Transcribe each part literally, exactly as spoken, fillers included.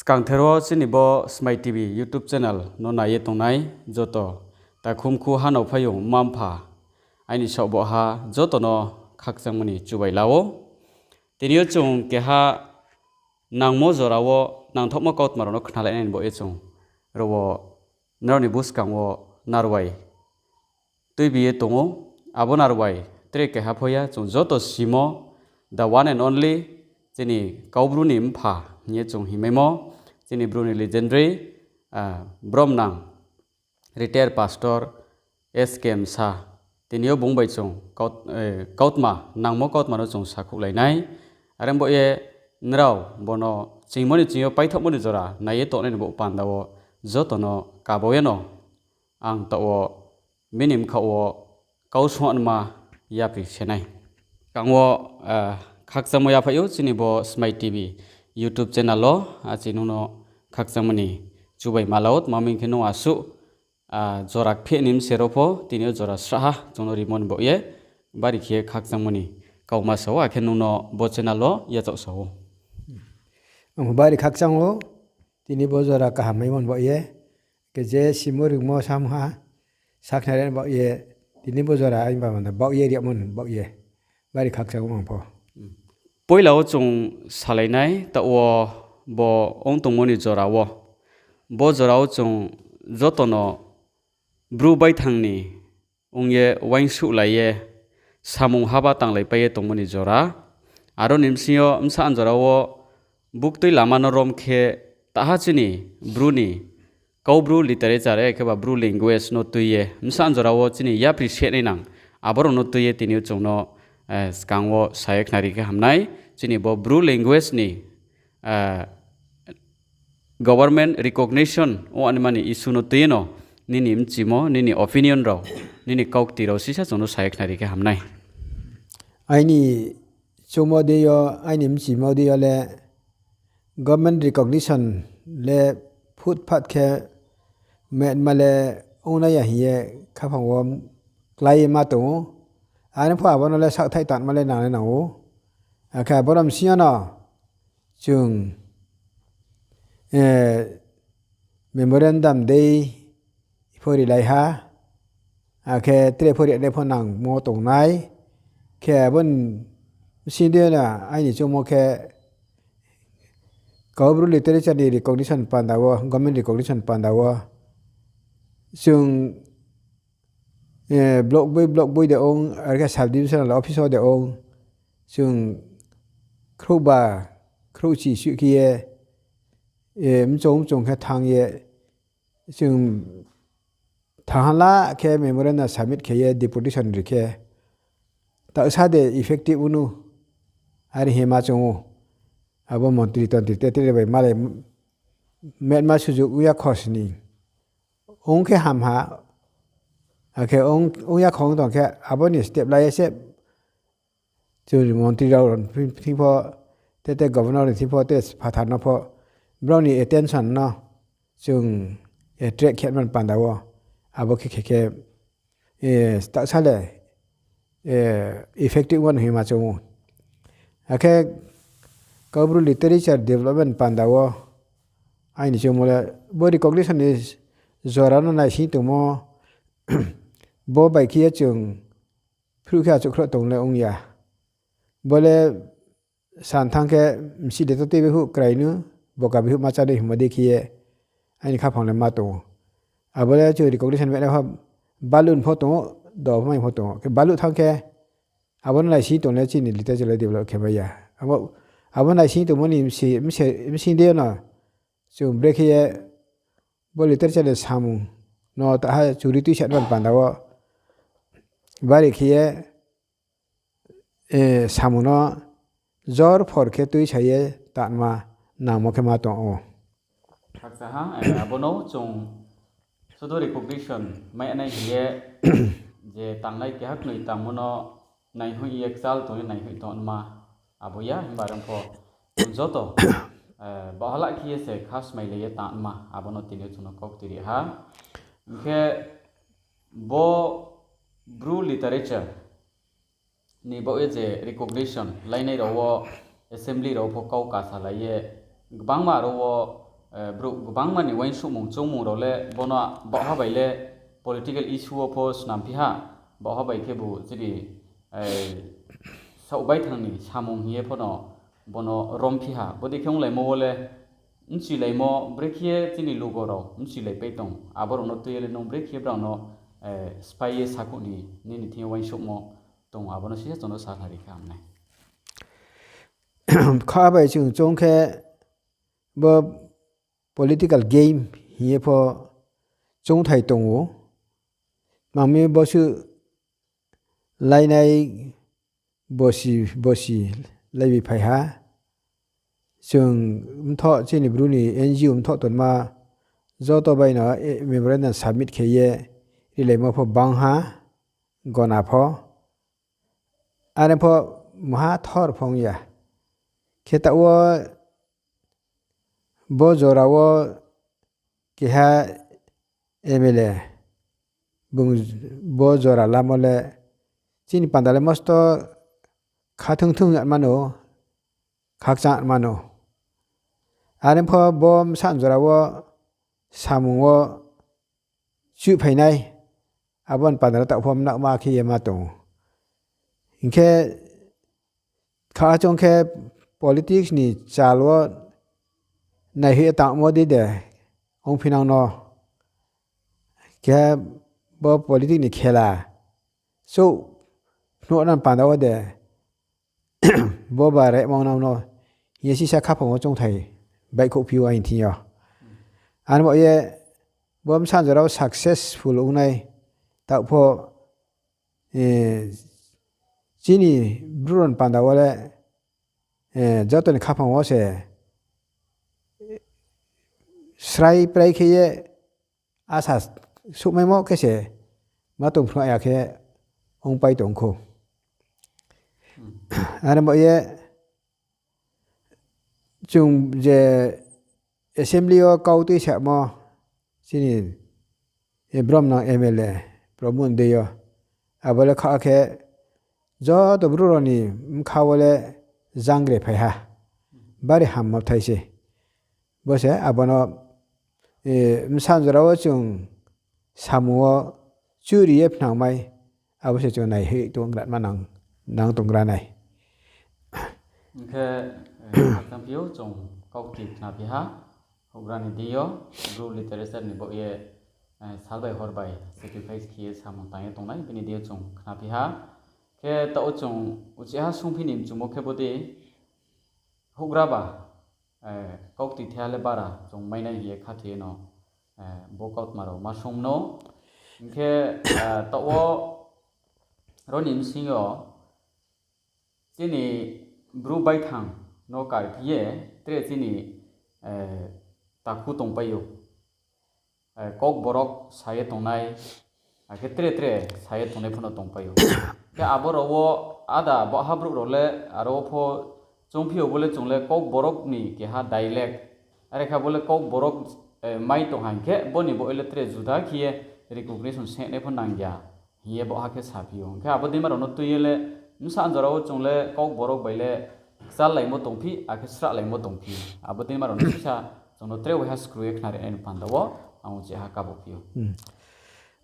Kangther wo chini bo Smai T V YouTube channel no nai ye tongnai joto takhumkhu hanao phaiyong mma-mpha, aini saoh bo ha joto no khakchangmo ni chubai la ou. Tini yo chung keha nangmo jora wo nangthohmo kautma rao no khnalai nai ni baoh ye chung ro wo nrao ni buskang wo narwai tuibi ye tong ou. Abo narwai tre keha pho ya, chung joto simo, the one and only, chini Kaubru ni mpha hing ye chung hingmaimo, chini Bru ni legendary, ah, bromnang, retired pastor S K Msa. Tini yo bung bai chung kaut-, eh, kautma, nangmo kautma no chung sakhouhlai nai. Are baoh ye nrao bo no chingmo ni ching yo paithaohmo ni jora nai ye tongnai ni bo panda wo joto no kabo ye no ang taoh wo bini bkhaoh wo kau songma yapri se nai. Kang wo, ah, khakchangmo yaphaih ou chini bo Smai T V YouTube channel wo, achi nung no khakchangmo ni chubai ma la ou, tma hing khe nung asuh, ah, jora kpheh ni mse rao pho tini yo jora srahha chung no rimo ni baoh ye, bari khe khakchangmo ni kauma sa ou, akhe nung no bo channel wo yachaoh sa ou. Ang bari khakchang ou, tini bo jora kaham maimo ni baoh ye, khe je simo rimo samha, sakhnari ni baoh ye, tini bo jora aini ba manda baoh ye, riamo ni baoh ye, bari khakchang ou ang pho. Poila wo chung salai nai, taoh wo bo ong tongmo ni jora wo. Bo jora wo chung joto no Bru baithang ni ong ye uaingsouhlai ye, samung haba tanglaipai ye tongmo ni jora. Aro ni bsing yo bsa jora wo buktui lama no rom khe taha chini Bru ni Kaubru literature, akhe ba Bru language no tui ye, bsa jora wo chini yapri se nai nang, abo rao no tui ye tini yo chung no, eh, skang wo sa ye khnari khe ham nai. Chini bo Bru language ni, eh, government recognition ong anima ni issue no tui ye no, nini mchimo, nini opinion rao, nini kaukti rao sisa chung no sa ye khnari khe ham nai. Aini chungmo dei yo, aini mchimo dei yo le government recognition le phutphat khe metma le ongnai ya hing ye khaphang wo klái ye ma tong ou. Are pho abo no le saohthaih tangma le nangnai nang ou. Akhe abo rao bsing yo no chung, eh, memorandum dei pho rilai ha, akhe tre pho rinai pho nangmo tongnai, khe abo ni bsing dei no aini chungmo khe Kaubru literature ni recognition panda wo, government recognition panda wo, chung, eh, block boi block boi de ong, are khe sub divisional office wo de ong, chung khrouhba khrouhchi suih khe ye, eh, mchong mchong khe thanng ye, chung thanng ha la khe memorandum submit khe ye deputation ri khe, taohsa de effective ong nu, are hing ye ma choung ou. Abo montri tontri te tre bai malai metma sujuk ong ya khosni. Ong khe ham ha, akhe ong, ong ya kho ong tong khe abo ni step lai ye se chung montri rao thing pho, te te governor ni thing pho, te phathar no pho, brao ni attention no chung attract khe man panda wo, abo khe khe khe, eh, taohsa le, eh, effective ong hing ma choung ou. Akhe Kaubru literature development panda wo aini chungmo le bo recognition ni jora no naising tongmo, bo bai khe ye chung phruh khe achouhkhrouh tong le ong ya. Bo le san thanng khe msi de to tei bihouh krai nu, boka bihouh ma chá dei hingmo dei khe ye aini khaphang le ma tong ou. Abo le chung recognition mai nai pho baluh pho tong ou, do pho mai pho tong ou. Khe baluh thanng khe abo no naising tong le chini literature le develop khe mai ya. Abo, abo naising tongmo ni bsing, bsing, bsing dei no chung brekhe ye bo literature ni samung no taha churi tuisa man panda wo bari khe ye, eh, samung no jor phor khe tuisa ye tangma nangmo khe ma tong ou. Khakcha ha, eh, abo no chung sudu recognition mai nai hing ye je tangnai keha knoi tangmo no naihoih ye kchal tong ye naihoih tongma abo ya, himba rang pho chung joto, eh, bahala khe ye se khasmailai ye tangma abo no tini yo chung no kau tiri ha. Hing khe bo Bru literature ni baoh ye je recognition lainai rao wo assembly rao pho kau kasalai ye, gbangma rao wo brouh gbangma ni uaingsouhmung choungmung rao le bono baohha bai le political issue wo pho snam phi ha, baohha bai khebu chini saoh baithang ni samung hing ye pho no bono rom phi ha. Bodei khe onglaimo wo le bchilaimo brekhe ye chini lugo rao bchilaipai tong, abo rao no tui ye le nung brekhe ye brao no sphái ye sakhouh ni nini thing yo uaingsouhmo tong, abo no sisa chung no sa khnari khe ham nai. Kha bai chung choung khe bo political game hing ye pho choungthai tong ou. Tma mi bosuh lainai bosi bosi laibi phai ha. Chung mthoh chini Bru ni N G O mthoh tonma joto bai no memorandum submit khe ye rilaimo pho bang ha, gona pho. Are pho mha thor pho ong ya. Khe taoh wo bo jora wo keha M L A bung bo jora lamo le chini panda le mosto khathung thung yag mano, khakchang mano. Are pho bo bsa jora wo samung wo chuhphai nai, abo ni panda le taoh pho mnaohma khe ye ma tong ou. Hing khe kha choung khe politics ni chal wo naihoih ye tangmo dei de ongphi nang no. Khe bo politics ni khela souh phnuh nang panda wo de bo ba rehmang nang no hing ye sisa khaphang wo choungthai baihkhouhphi ou aini thing yo. Ani baoh ye bo bsa jora wo successful ong nai taoh pho chini Bru rao ni panda wo le joto ni khaphang wo se srai prai khe ye asa souhmaimo khe se ma tong phnuh ya khe ongpai tong khou. Are baoh ye chung je assembly yo kau tuisamo chini brom nang M L A Pramod dei yo, abo le kha khe joto Bru rao ni bkha wo le jangre phai ha, bari hammo thai se. Bo se abo no bsa jora wo chung samung wo churi ye phnangmai, abo se chung naihoih tong gratma nang tonggra nai. Hing khe, khakchangphi ou chung kaukti khnaphi ha, houhgra ni deing yo, Bru literature ni baoh ye sal bai hor bai sacrifice khe ye samung tang ye tongnai, bini deing yo chung khnaphi ha. Khe taoh wo chung uchih ha sungphi ni mchumo khe bodei, houhgra ba kaukti thaiha le bara chung mainai hing ye khathoi ye no bo kautma rao ma sung no. Hing khe taoh wo ro ni bsing yo chini Bru baithang no karphi ye tre chini takhu tongpai ou. Kokborok sa ye tongnai, akhe tre tre sa ye tongnai pho no tongpai ou. Khe abo rao wo ada baohha brouh rao le aro wo pho choungphi yo bo le chung le Kokborok ni keha dialect, are khe bo le Kokborok mai tong ha hing khe bo ni baoh ye le tre juda khe ye recognition senai pho nang ya hing ye baohha khe saphi ou. Hing khe abo deima rao no tui ye le bsa jora wo chung le Kokborok bai le kchállaimo tongphi, akhe srahlaimo tongphi. Abo deima rao no sisa chung no tre waiha skru ye khnari nai ni panda wo ang uchih ha kabo phi ou.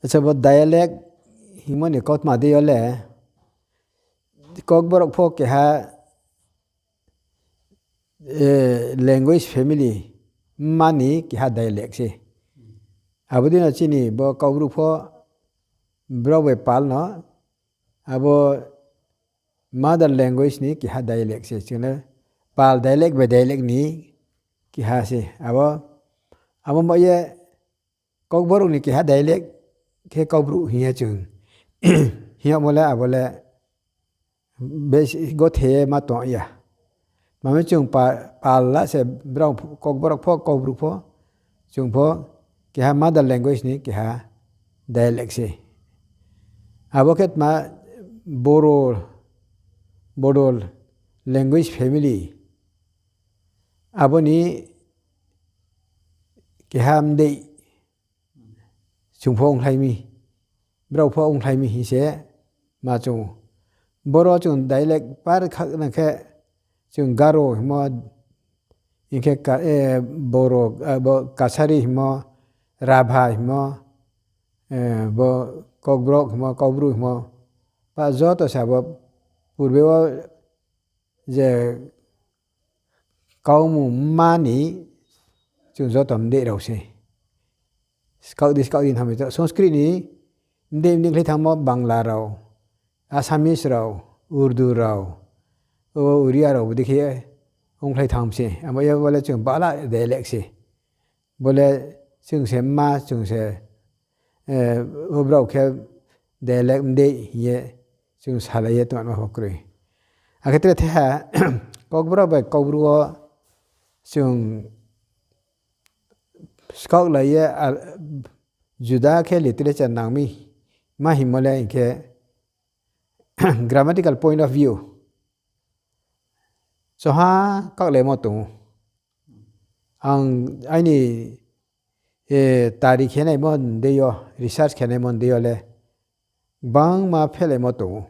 Acha, bo dialect hingmo ni kautma dei yo le Kokborok pho keha language family mma ni keha dialect se. Abo dei no chini bo Kaubru pho brao bai pal no abo mother language ni keha dialect se. Chung le pal dialect bai dialect ni keha se. Abo, abo ma ye Kokborok ni keha dialect khe Kaubru hing ye chung hing yagmo le abo le gothe ye ma tong ya. Tma mi chung pal la se brao Kokborok pho Kaubru pho chung pho keha mother language ni keha dialect se. Abo khe tma Boro, Bodo language family. Abo ni keha mdei chung pho ongkhlai mi, brao pho ongkhlai mi hing se ma chung ou. Boro chung dialect par kha nang khe chung Garo hingmo Hing khe ka-, eh, Boro, eh, bo Kachari hingmo, Rabha hingmo, eh, bo Kokborok hingmo, Kaubru hingmo, pa joto se abo purbe wo je kaumung mma ni chung joto mdei rao se. Skaoh di skaoh di thanngmai to. Sanskrit ni mdei mdei khlai thanngmo Bangla rao, Assamese rao, Urdu rao, o Oriya rao bodei khe ongkhlai thanng se. Abo ye bo le chung bala dialect se. Bo le chung se mma, chung se, eh, o brao khe dialect mdei hing ye chung salai ye tongma pho kroi. Akhe tre the ha, Kokborok bai Kaubru wo chung skaohlai ye, ah, juda khe literature nang mi. Ma hingmo le hing khe grammatical point of view. Choha kaohlaimo tong ou. Ang aini, eh, tari khe naimo dei yo, research khe naimo dei yo le gbangma phelaimo tong ou.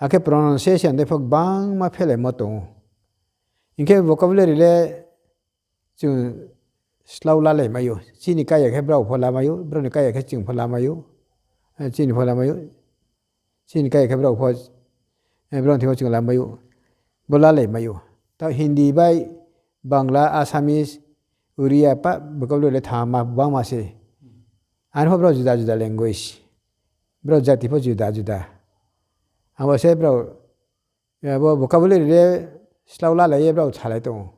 Akhe pronunciation dei pho gbangma phelaimo tong ou. Hing khe vocabulary le chung slao lalai mai ou. Chini kaya khe brao pho lamai ou, brao ni kaya khe chung pho lamai ou, eh, chini pho lamai ou. Chini kaya khe brao pho, eh, brao ni thing pho chung lamai ou. Bo lalai mai ou. Taoh Hindi bai Bangla, Assamese, Oriya pa vocabulary le thanngma gbangma se. Ani pho brao juda juda language. Brao jati pho juda juda. Abo se brao, eh, bo vocabulary le slao lalai ye brao salai tong ou.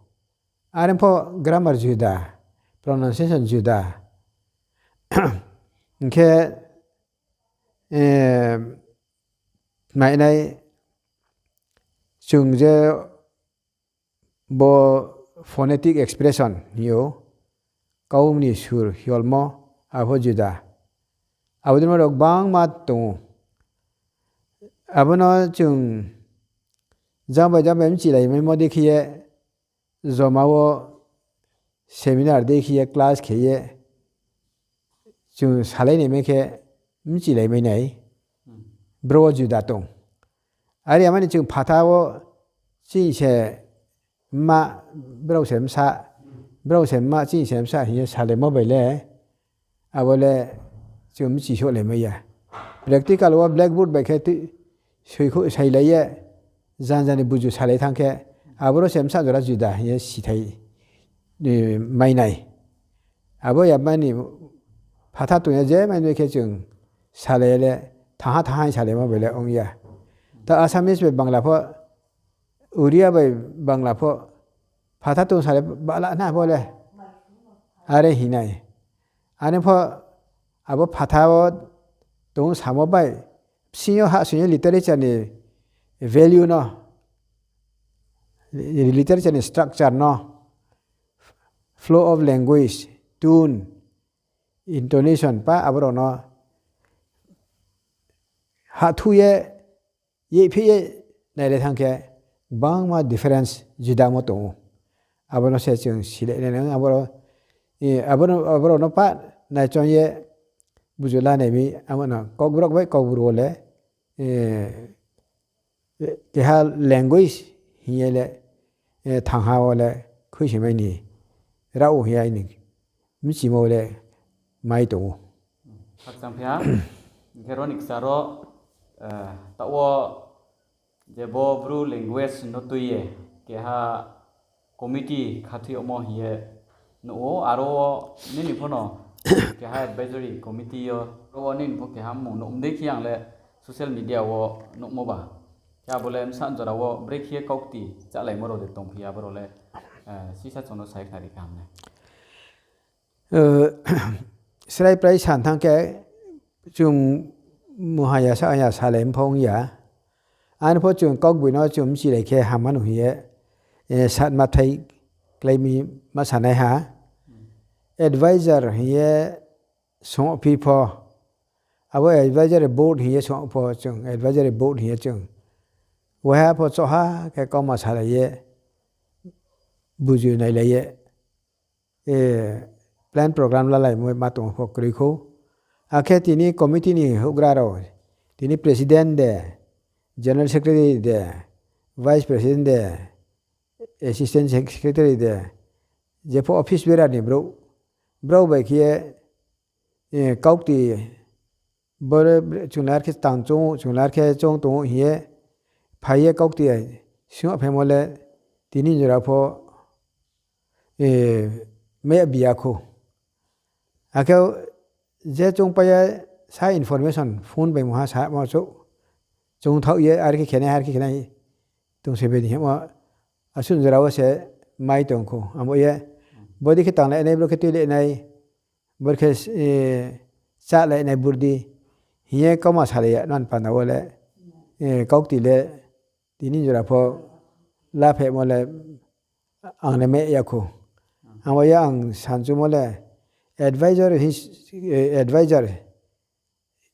Are pho grammar juda, pronunciation juda. Hing khe, eh, mainai chung je bo phonetic expression hing ou, kau ni sur hiolmo, abo juda. Abo dei rao gbangma tong ou. Abo no chung jang bai jang bai mchilai maimo dei khe ye, joma wo seminar dei khe ye, class khe ye, chung salai nai mai khe mchilai mai nai. Bro wo juda tong. Are ya mani chung phatha wo chini se mma, brao se bsa, brao se mma, chini se bsa hing ye salaimo bai le, abo le chung mchisouhlai mai ya. Practical wo blackboard bai khe tui, soikhouh sailai ye, janja ni buju salai thanng khe, aboro se bsa jora juda hing ye sithai, eh, mai nai. Abo ya mani phatha tong ya je mani khe chung salai le, thanngha thanngha hing salaimo bai le ong ya. Ta Assamese bai Bangla pho, Oriya bai Bangla pho, phatha tong salai bala na bo le. Are hing nai. Ani pho abo phatha wo tong samo bai, bsing yo hahsoing ye literature ni value no, literature ni structure no, flow of language, tone, intonation pa abo rao no hahthu ye, yephi ye nailai thanng khe, gbangma difference judamo tong ou. Abo no se chung silai nai nang, abo rao, eh, abo no, abo rao no pa naichong ye buju lanai mi, abo no Kokborok bai Kaubru wo le, eh, keha language hing ye le, eh, thanngha wo le khuisoingmai ni rao hing ye aini mchimo le mai tong ou. Khakchang phi ha, hing khe ro ni kchar wo, eh, taoh wo je bo Bru language no tui ye keha committee khathoi yagmo hing ye nuh ou, aro wo nini pho no keha advisory committee yo, aro wo nini pho keha mmung nuh mdei khe ang le social media wo nuhmo ba. Khe abo le bsa jora wo brekhe ye kaukti chálaimo rao de tongphi ya, abo rao le, eh, sisa chung no sai khnari kaham nai. Eh, srai prai san thanng khe, chung muhaya sa ya salai mphong ya. Ani pho chung kaugboino chung mchilai khe hamma no hing ye, eh, satma thai kláimi ma sanaiha. Advisor hing ye songphi pho, abo advisory board hing ye song pho chung, advisory board hing ye chung waiha pho choha khe kauma salai ye, buju nailai ye, eh, plan program lalaimo ma tong pho kroi khou. Akhe tini committee ni houhgra rao, tini president de, general secretary de, vice president de, assistant secretary de, jepho office bearer ni brouh, brao bai khe ye, eh, kaukti, bore, chung le ar khe tang choung, chung le ar khe choung tong ou hing ye, phai ye kaukti, singphaimo le, tini jora pho, eh, meh biya khou. Akhe je choungpai ye sa information phone bai mungha samo chouh. Choungthaoh ye ar khe khenai, ar khe khenai tong se bini himo. Asuh jora wo se mai tong khou. Amo ye, bodi khe tanglai nai, bro khe tuilai nai, bor khe, eh, chálai nai burdi. Hing ye kauma salai ya nani panda wo le, eh, kaukti le, tini jora pho laphemo le, ang le meh ya khou. Amo ye ang sanchumo le, advisor hing, eh, advisor,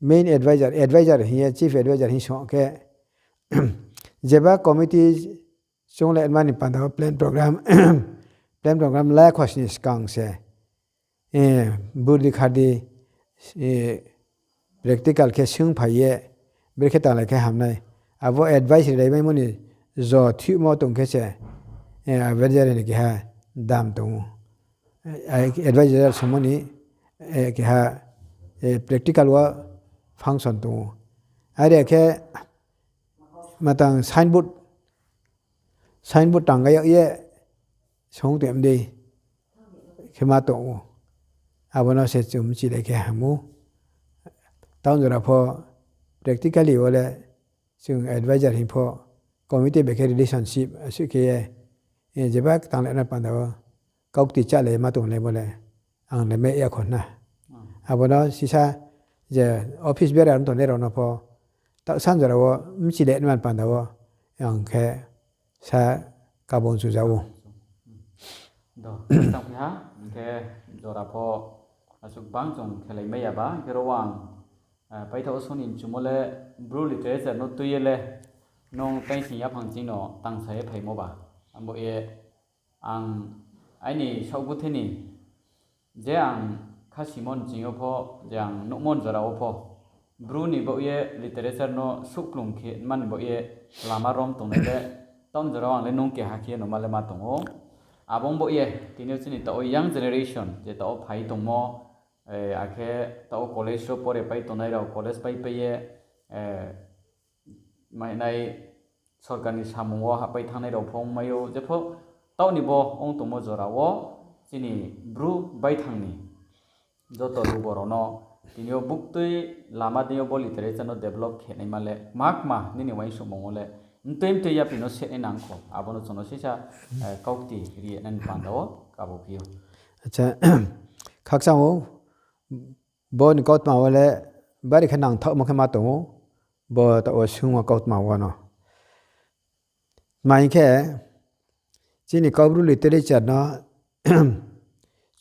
main advisor, advisor hing ye chief advisor hing song khe, jeba committee chounglai mani panda wo plan program, plan program la khosni skang se, eh, burdi khardi, eh, practical khe singphai ye, brekhe tanglai khe hamnai. Abo advice rilai maimo ni jo thihmo tong khe se, eh, advisor ni keha dam tong ou. Eh, advisor songmo ni, eh, keha, eh, practical wo function tong ou. Are khe matang signboard, signboard tangga yag ye song tong dei khe ma tong ou. Abo no se chung mchilai khe ham ou. Taoh jora pho practically wo le chung advisor hing pho committee bai khe relationship asuh khe ye, eh, jeba tanglai na panda wo kaukti chálai ma tonglai bo le ang le meh ya khou na. Abo no sisa je office bearer tongnai rao no pho taoh san jora wo mchilai man panda wo ang khe sa kabung chuja ou. Do, tang phi ha, hing khe jora pho asuh bang chung khelai mai ya ba, hing khe ro ang, eh, paithaoh soni mchumo le Bru literature no tui ye le nung taising yaphang ching no tangsa ye phaimo ba. Abo ye ang aini saohguthi ni je ang khasimo ni ching yo pho, je ang nuhmo ni jora wo pho, Bru ni baoh ye literature no suhklung khe mani baoh ye lama rom tongnai le, taoh ni jora wo ang le nung keha khe ye no ma le ma tong ou. Abo ni baoh ye tini yo chini taoh wo young generation, je taoh wo phai tongmo, eh, akhe taoh wo college wo pore pai tongnai rao, college pai pai ye, eh, mainai sorkar ni samung wo hahpai thanngnai rao pho ongmai ou, jepho taoh ni bo ong tongmo jora wo chini Bru baithang ni joto lugo rao no tini yo buktui lama deing yo bo literature no develop khe naima le kma kma nini uaingsouhmung wo le mtui mtui yapri no se nai nang kho, abo no chung no sisa, eh, kaukti ri ye nani panda wo kabo phi ou. Acha, khakchang ou, bo ni kautma wo le bari khe nangthaohmo khe ma tong ou, bo taoh wo sungmo kautma wo no. Tma hing khe, chini Kaubru literature no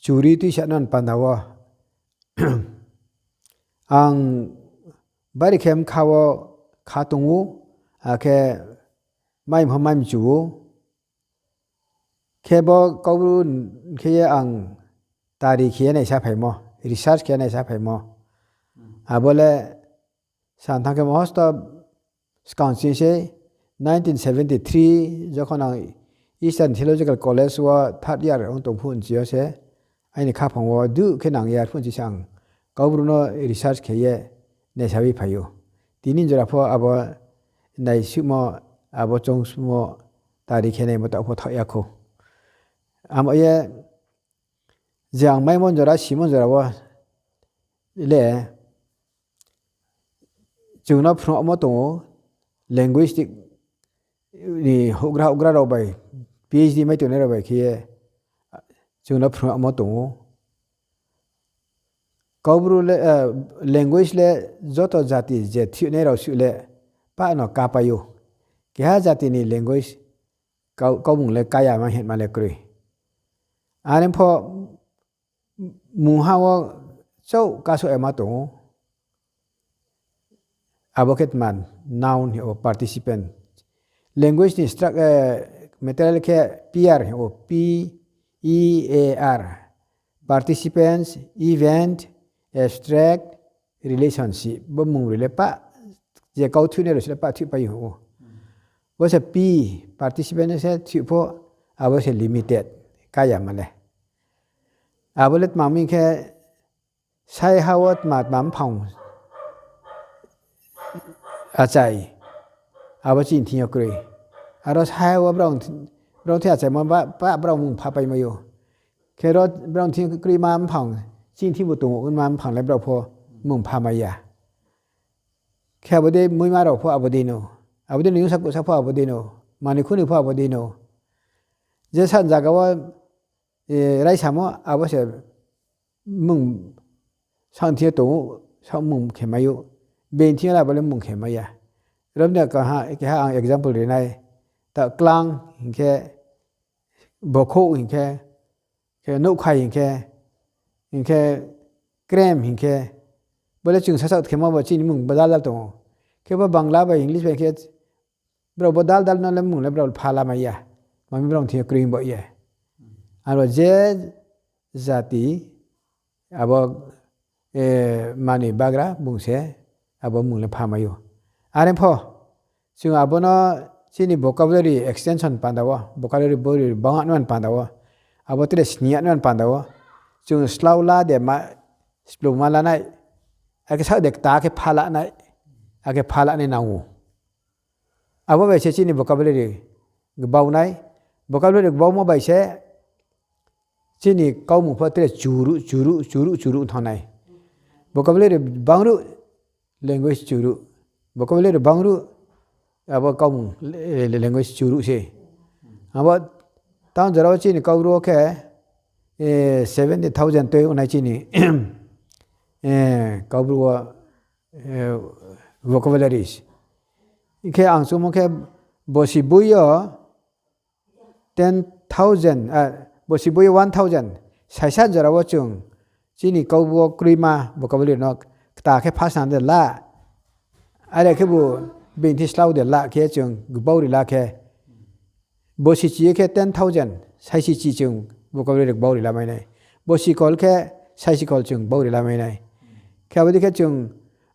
churi tuisa nani panda wo ang bari khe bkha wo kha tong ou, akhe mai mho mai mchu ou. Khe bo Kaubru khe ye ang tari khe ye naisa phaimo, research khe ye naisa phaimo. Abo le san thanng khe mohosto skang ching se nineteen seventy three jokhon ang Eastern Theological College wo third year ong tong phuh nchi yo se, aini khaphang wo duh khe nang ya phuh nchi se ang Kaubru no research khe ye naisawi phai ou. Tini jora pho abo naisuhmo, abo choungsuhmo, tari khe naimo taoh pho thaoh ya khou. Amo ye je ang maimo jora, simo jora wo le chung no phrungmo tong ou, linguistic ni houhgra houhgra rao bai, PhD mai tongnai rao bai khe ye chung no phrungmo tong ou. Kaubru le, eh, language le joto jati je thuhnai rao suh le pah no kapai ou. Keha jati ni language kau-, kaubung le kaya ma hingma le kroi. Are pho mungha wo chouh kasouh ema tong ou. Abo khe tma noun hing ou participant. Language ni struc-, eh, material khe P E A R hing ou, P E A R. Participants, event, abstract, relationship. Bo mung roi le pah, je kau thuhnai rao se le pah thuhpai ou. Bo se P, participant se thuh pho, abo se limited, kaya ma le. Abo le tma mi khe, sai ha wo tma tma mphang achai, abo chini thing yo kroi. Aro sai ha wo brao, brao thing achaimo ba, ba brao mung phapaimai ou. Khe ro brao thing kroima mphang, chini thing bu tong ou ma mphang le brao pho mung phamai ya. Khe abo dei muima rao pho abo dei no. Abo dei no yungsa kusa pho abo dei no. Mani khuni pho abo dei no. Je san zaga wo, e, raisamo abo se mung sang thing yo tong ou, sa mung khe mai ou. Being thing yo le abo le mung khe mai ya. Rom ni keha, keha ang example ri nai. Ta klang hing khe, bokhouh hing khe, khe nouhkhai hing khe, hing khe krem hing khe, bo le chung sasaoh khemo bo chini mung bo dal dal tong ou. Khe bo Bangla bai English bai khe, brao bo dal dal no le mung le brao pha lamai ya. Mami brao thing yo kroi bo ye. Aro je jati abo, e, mani bagra bung se abo mung le phamai ou. Are pho, chung abo no chini vocabulary extension panda wo, vocabulary bori bang nuan panda wo, abo tre sni nuan panda wo, chung slao la de ma, splung ma la nai, akhe saoh de kta khe pha la nai, akhe pha la nai nang ou. Abo bai se chini vocabulary gbau nai, vocabulary gbaumo bai se chini kaumung pho tre churuh, churuh, churuh, churuh thanng nai. Vocabulary bangruh, language churuh. Vocabulary bangruh, abo kaumung, eh, language churuh se. Abo tang jora wo chini Kaubru wo khe, eh, seventy thousand toi ongnai chini, eh, Kaubru wo, eh, vocabularies. Khe ang chungmo khe bosi boi yo ten thousand, ah, bosi boi yo one thousand, saisa jora wo chung chini Kaubru wo kroima vocabulary no kta khe phasnang de la. Are khebu bini thing slao de la khe chung gbau ri la khe. Bosi chi ye khe ten thousand, saisi chi chung vocabulary gbau ri la mai nai. Bosi kol khe saisi kol chung gbau ri la mai nai. Khe abo dei khe chung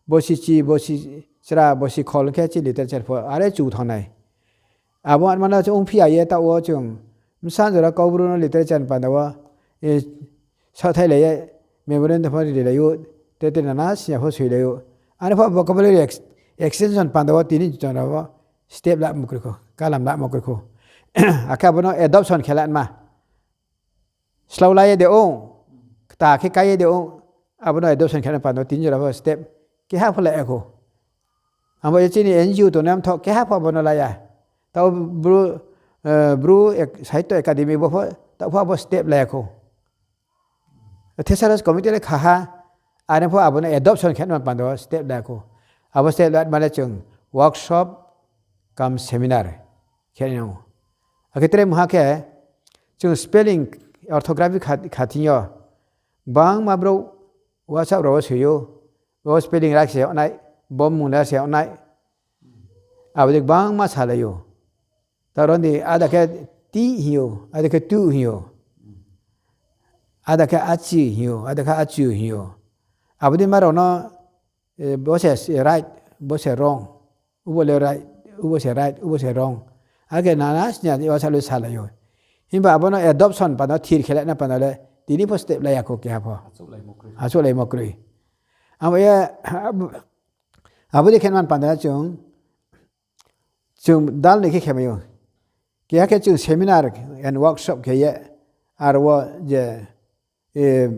bosi chi, bosi chra, bosi kol khe chini literature pho are chu thanng nai. Abo mano chung ongphi ya ye taoh wo chung bsa jora Kaubru no literature ni panda wo, eh, saohthailai ye memorandum pho rilai ou, tre tre nana sini pho soilai ou. Are pho vocabulary ex-, extension panda wo tini jora wo step lamo kroi khou, kalam lamo kroi khou. Akhe abo no adoption khe la nma. Slao la ye de ong, kta khe kái ye de ong, abo no adoption khe na panda wo tini jora pho step keha pho la ya khou. Abo ye chini N G O tongnai mthoh keha pho abo no la ya. Taoh Bru, eh, Bru Sahitya Academy bo pho, taoh pho abo step la ya khou. Thesaurus committee le kha ha, are pho abo no adoption khe na panda wo step la ya khou. Abo step la ma le chung workshop cum seminar khe nai nang ou. Akhe tre mungha khe chung spelling, orthography kha, kha thing yo gbangma brouh WhatsApp rao wo soi ou, bo spelling rak se yag nai, bo mung le se yag nai. Abo dei gbangma salai ou. Taoh ro ni ada khe ti hing ou, ada khe tu hing ou, ada khe achi hing ou, ada khe achu hing ou. Abo dei ma rao no, eh, bo se right, bo se wrong, ubo le right, ubo se right, ubo se wrong. Akhe nana sini WhatsApp le salai ou. Himba abo no adoption panda thir khe la na panda le tini pho step la ya khou keha pho. Achouhlaimo kroi. Abo ye, abo dei khe man panda chung, chung dal ni khe khe mai ou. Keha khe chung seminar and workshop khe ye, aro wo je, eh,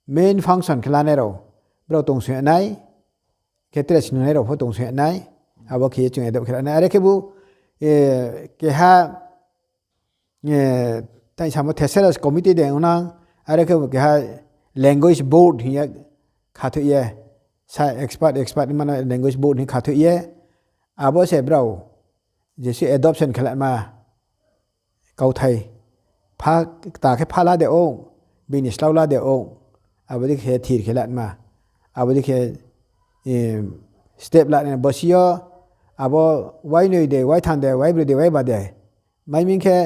main function khe lanai rao, brao tongsoi nai, khe tre sinungnai rao pho tongsoi nai, abo khe ye chung adopt khe la nai. Are khebu, eh, keha, eh, tai samo Thesaurus committee de ongnang, are khebu keha language board hing ye khathoih ye, sa expert, expert mano language board hing khathoih ye, abo se brao jesuh adoption khe la ma kauthai. Pha, kta khe pha la de ong, bini slao la de ong, abo dei khe thir khe la ma, abo dei khe, eh, step la nai bosi yo, abo wainoi de, waitham de, waibroi de, waiba de, mai ming khe,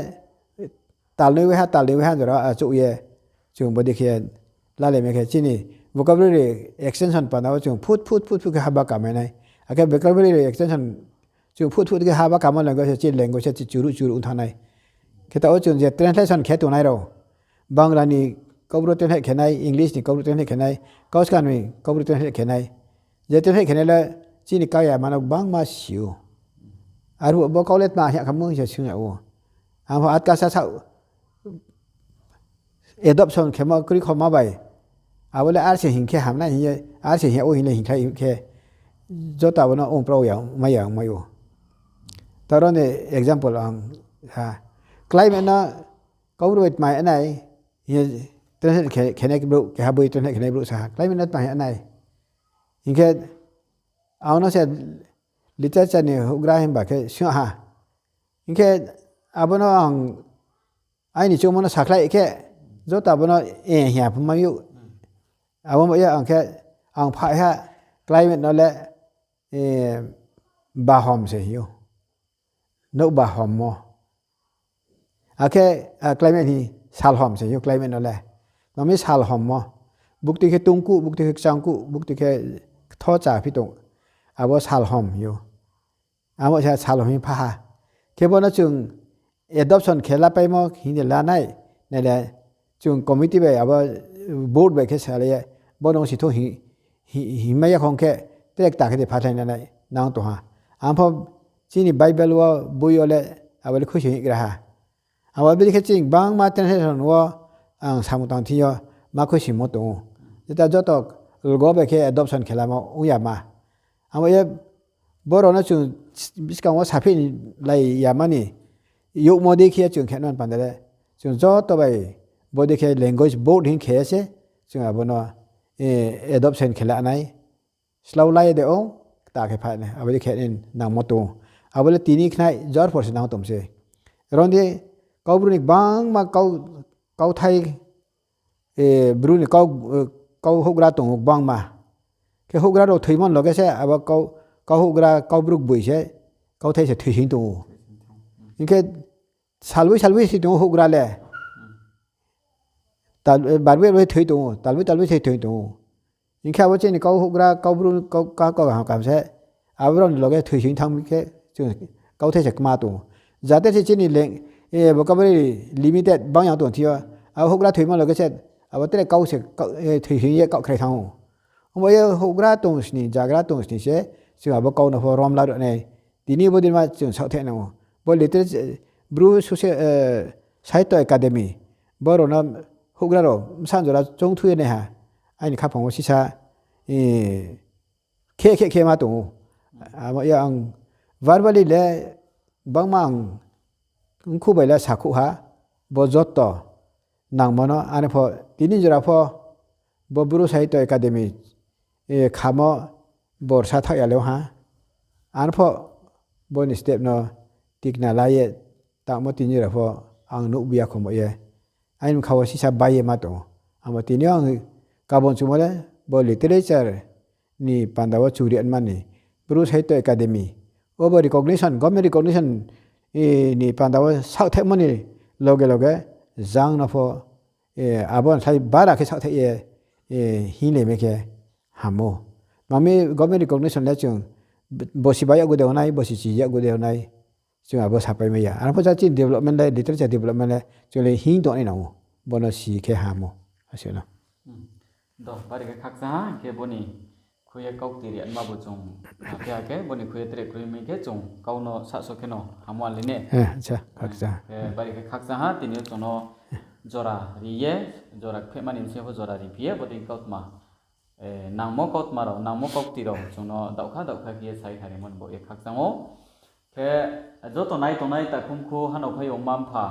talnoi waiha, talnoi waiha jora achouh ye, chung bo dei khe lalai mai khe chini vocabulary extension panda wo chung phut, phut, phut, phut khe haba kamai nai. Akhe vocabulary extension chung phut, phut khe haba kamo language se chini language se churuh, churuh ong thanng nai. Khe taoh wo chung je translation khe tongnai rao, Bangla ni Kaubru translate khe nai, English ni Kaubru translate khe nai, kau skang ni Kaubru translate khe nai. Je translate khe nai le chini kau yama no gbangma si ou. Arphuh bo kau le tma hing kha mung se swunng yag ou. Ang pho atkasa saoh adoption khemo kroi kho ma bai. Abo le ar se hing khe ham nai hing ye, ar se hing yag ou hing le hingkhlai khe, joto abo no ongprao ya, mai ya, mai ou. Taro ni example ang sa. Climate no Kaubru bai tma hing nai, hing ye translate khe, khenai brouh, keha boi translate khenai brouh sa ha. Climate no tma hing nai. Hing khe, ang no se literature ni houhgra himba khe swunng ha. Hing khe, abo no ang aini choungmo no sakhlai khe, joto abo no, eh, hing ya pho mai ou. Abo mo ye ang khe, ang phaih ha, climate no le, eh, bahom se hing ou. Nouh bahommo. Akhe, ah, climate ni salhom se hing ou climate no le. Mami salhommo. Buktui khe tongkuh, buktui khe kchangkuh, buktui khe ktho cha phi tong. Abo salhom hing ou. Abo se salhom hing pha ha. Khe bo no chung adoption khe lapaimo hing de la nai, nai le chung committee bai abo board bai khe salai ye, bo no si thou hing, hing, hingmai ya khong khe, tre kta khe de phathlai nai nang tong ha. Ang pho chini Bible wo, boi yo le, abo le khuisi hing gra ha. Abo bini khe chini gbangma translation wo ang samung tang thing yo ma khuisimo tong ou. Jeta joto lgo bai khe adoption khe lamo ong ya ma. Abo ye borok no chung buskang wo saphi lai ya mani, youhmo dei khe chung khe no panda le, chung joto bai bo dei khe language board hing khe se, chung abo no, eh, adoption khe la nai. Slou lai de ong, kta khe phaih nai, abo dei khe nangmo tong ou. Abo le tini khnai jor phor se nang tong se. Ron di, Kaubru ni gbangma kau, kauthai, eh, Bru ni kau, eh, kau houhgra tong ou gbangma. Khe houhgra rao thoimo ni loge se, abo kau, kau houhgra, Kaubru gboi se, kauthai se thoising tong ou. Hing khe salboi salboi se tong ou houhgra le. Tal-, eh, barbai barbai thoi tong ou, talboi talboi se thoi tong ou. Hing khe abo chini kau houhgra, Kaubru, kau, ka, kau kaham kaham se, abo rao ni loge thoising thanng khe, chung kauthai se kma tong ou. Jate se chini leng, eh, vocabulary limited bang yang tong thing yo, abo houhgra thoimo loge se, abo tre kau se, kau, eh, thoising ye kaohkhrai thanng ou. Abo ye houhgra tong sni, jagra tong sni se, chung abo kau no pho rom la ruh nai. Tini bo din ma chung saohthaih nang ou. Bo literature, Bru Soci-, eh, Sahitya Academy, borok no houhgra rao bsa jora choungthu ye nai ha. Aini khaphang wo sisa, eh, khe khe khe ma tong ou. Abo ye ang verbally le gbangma ang mkhu bai le sakhouh ha, bo joto nangmo no, are pho tini jora pho bo Bru Sahitya Academy, eh, khamo borsa thaoh ya le ha. Are pho bo ni step no tikna la ye tangmo tini jora pho ang nuhbi ya khongmo ye. Aini bkha wo sisa bai ye ma tong ou. Abo tini yo ang kabon chumo le bo literature ni panda wo churi anmani, Bru Sahitya Academy, obo recognition, government recognition, eh, ni panda wo saohthaihmo ni loge loge jang no pho, eh, abo no sai bara khe saohthaih ye, eh, hing le mai khe hamo. Mami government recognition le chung bosi bai yag gode onai, bosi chi yag gode onai, chung abo sapai mai ya. Ano pho ja chini development le, literature development le, chung le hing tong nai nang ou. Bono si khe hamo. Asino. Do, bari khe khakchang ha, hing khe boni khui ye kau kti ri anma bo chung, ha khe, ha khe, boni khui ye tre kroi mi khe chung kau no sahso khe no hamo alai ne. Eh, acha, khakchang ha. Khe bari khe khakchang ha, tini yo chung no jora ri ye, jora kphehmani bsing yo pho jora ri phi ye, bodei kautma, eh, nangmo kautma rao, nangmo kau kti rao chung no daokha, daokha khe ye sai kha ri mani bo ye khakchang ou. Khe joto nai tongnai takhum khu hano phai yo mma mpha,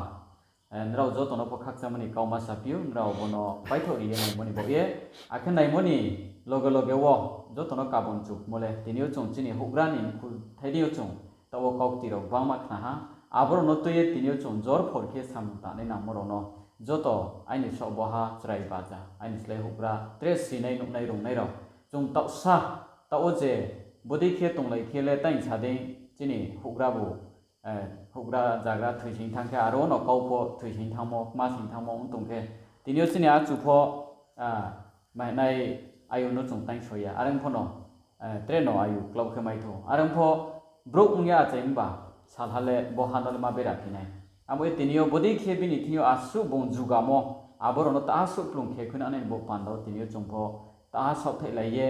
eh, nrao joto no pho khakchangmani kauma saphi ou, nrao bono paithaoh ri ye naimo ni baoh ye. Akhe naimo ni loge loge wo joto no kabon chukmo le, tini yo chung chini houhgra ni mkhu thai di yo chung, taoh wo kau kti rao gbangma khna ha. Aborao no tui ye tini yo chung jor phor khe samung tangnai nangmo rao no joto aini saoh bo ha chrai baja, aini slái houhgra, tre sinai, nuhnai, rungnai rao. Chung taohsa, taoh wo je bodei khe tonglai khe le taing sa dei chini houhgra bu, eh, houhgra jagra thoising thanng khe, aro no kau pho thoising thanngmo, kma sing thanngmo ong tong khe, tini yo chini achu pho, ah, mainai ayu no chung taing soi ya, are ong pho no, eh, tre no ayu klau khe mai thou. Are ong pho brouh ong ya achai mba, salha le bo ha no le ma bera phi nai. Abo ye tini yo bodei khe bini thing yo asuh bung jugamo, abo rao no taha suhplung khe khuinang nai ni bo panda wo tini yo chung pho taha saohthaihlai ye,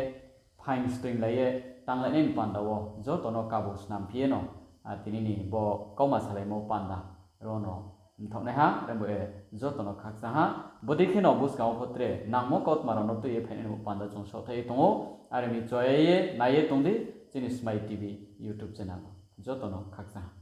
phaing stoinglai ye, tanglai nai ni panda wo joto no kabo snam phi ye no, a, tini ni bo kauma salaimo panda ro no mthaoh nai ha, are bo ye joto no khakchang ha. Bodei khe no buskang wo pho tre nangmo kautma rao no tui ye phainai ni bo panda chung saohthaih ye tong ou, are mi choya ye nai ye tong di chini Smai T V YouTube channel. Joto no khakchang ha.